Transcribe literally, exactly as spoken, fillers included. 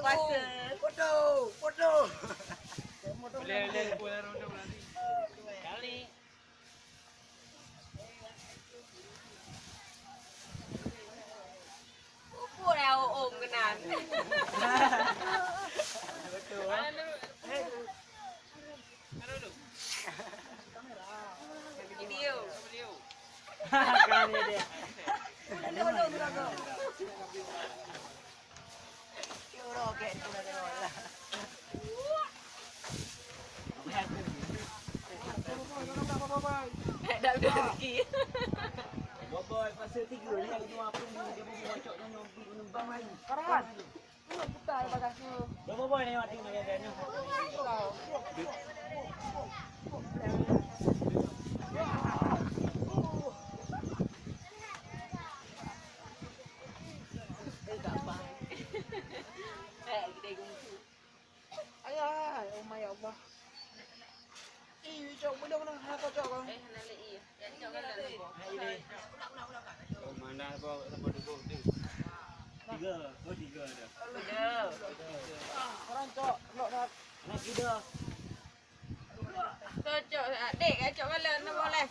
Pasal. Foto, foto. Boleh, boleh, boleh, boleh, boleh. Kali. Upuk dah om keunan. Betul. Video. Kan dia. Dah rezeki. Boboi, pasal tiga ni, lagi dua puluh, dia mau bocok nyonya, untuk menumbang lagi. Farhan. Lu putar bagah tu. Boboi, ni mati, mati, mati. Ayah, oh my Allah. Ih, cok, boleh mana? Hana kau cok kau. Eh, hana lé, iya. Ya, cok kan dah. Hai, ini. Oh, mana apa, apa dulu tu? Tiga, oh, tiga ada. Tiga. Orang cok, lok dah. Anak tiga. Cocok, dek, cok kan dah, nama boleh.